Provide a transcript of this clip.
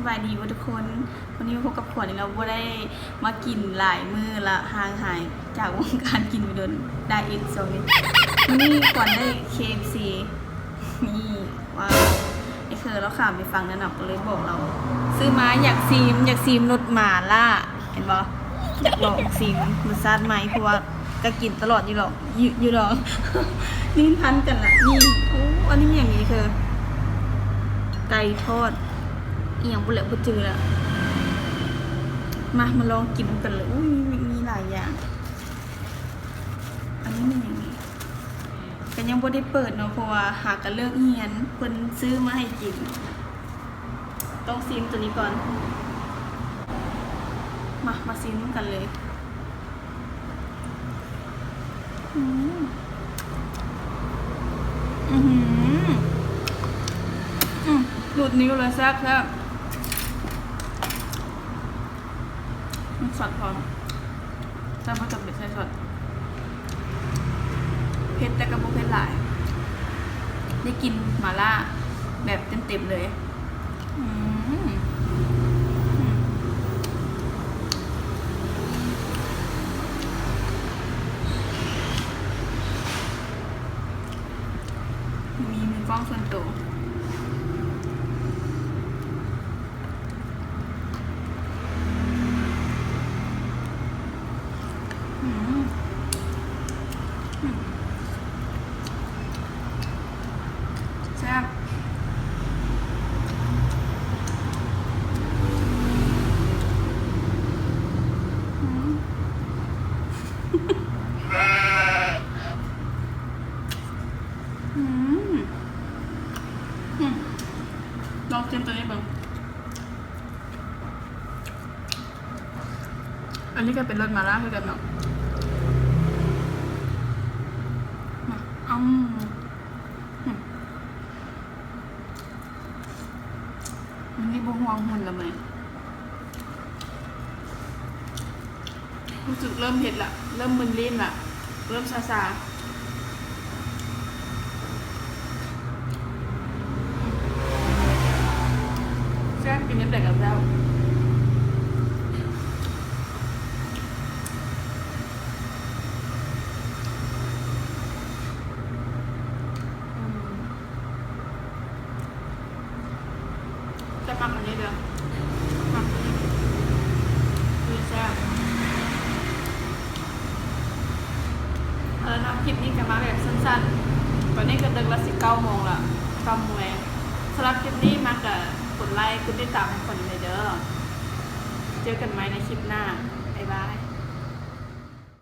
ສະບາຍດີເບິດທຸກຄົນ, ມື້ນີ້ມາພົບກັບຂວັນອີກແລ້ວ, ບໍ່ໄດ້ມາກິນຫຼາຍມື້ລະ, ຫ່າງຫາຍຈາກວົງການກິນໄປດົນ, ໄດເອັດຊ່ວງນີ້. ມື້ນີ້ຂວັນໄດ້ ເຄເອັຟຊີ ນີ້ ວ່າ ໄອ້ເຄີລາວຂ້າມໄປຝັ່ງນັ້ນເນາະ, ກໍເລີຍບອກລາວ ຊື້ມາ ຢາກຊີມ, ຢາກຊີມລົດໝາລ່າ ເຫັນບໍ່? ຢາກລອງຊີມລົດຊາດໃໝ່ ເພາະວ່າ ກໍກິນຕະຫຼອດຢູ່ດອກ ຢູ່ ຢູ່ດອກ. ນີ້ມັນພັນກັນລະ ນີ້. ໂອ້ ອັນນີ້ແມ່ນຫຍັງນີ້? ຄືໄກ່ທອດອີ່ຫຍັງພຸ້ນແຫຼະ ບໍ່ຈື່ລະ. ມາ ມາລອງກິນນຳກັນເລີຍ. ອຸ້ຍ ມີ ມີຫຼາຍຢ່າງ. ອັນນີ້ແມ່ນຫຍັງນີ້? ກໍຍັງບໍ່ໄດ້ເປີດເນາະ ເພາະວ່າຫາກໍເລີກຮຽນ, ເພິ່ນຊື້ມາໃຫ້ກິນ. ຕ້ອງຊີມໂຕນີ້ກ່ອນ. ມາ ມາຊີມນຳກັນເລີຍ. ອືມ ອື ອື ອື ຫຼຸດນິ້ວເລີຍ, ແຊບ ແຊບ. ມັນຊັດພ້ອມ, ແຕ່ບໍ່ຈຳເປັນໃສ່ຊັດ. ເຜັດແຕ່ກໍບໍ່ເຜັດຫຼາຍ, ໄດ້ກິນໝາລ່າແບບເຕັມໆເລີຍ. ອືມ ອືມ ມີ ມີກ້ອງສ່ວນໂຕ. ອືມ ອືມ ແຊບ. ອືມ ອືມ ອືມ ລອງຊີມໂຕນີ້ເບິ່ງ. ອັນນີ້ກໍເປັນລົດໝາລ່າຄືກັນເນາະ. ອືມ ອືມ ມື້ນີ້ບໍ່ຫ່ວງຫຸ່ນລະເມີຍ. ຮູ້ສຶກເລີ່ມເຮັດລະ, ເລີ່ມມຶນລີ້ນລະ, ເລີ່ມຊາໆ. ແຊບ, ກິນຍາມໃດກໍແຊບ. ອືມ. ແຕ່ມັກອັນນີ້ເດີ, ມັກອັນນີ້ ຄືແຊບ. ເອີ ເນາະ ຄລິບນີ້ກໍມາແບບສັ້ນໆ, ຕອນນີ້ກໍເດິກລະ ສິບເກົ້າໂມງລະ, ເກົ້າໂມງແລງ. ສຳລັບຄລິບນີ້ມັກກໍກົດໄລຄ໌ ກົດຕິດຕາມໃຫ້ຂວັນແດ່ເດີ. ເຈີກັນໃໝ່ໃນຄລິບໜ້າ.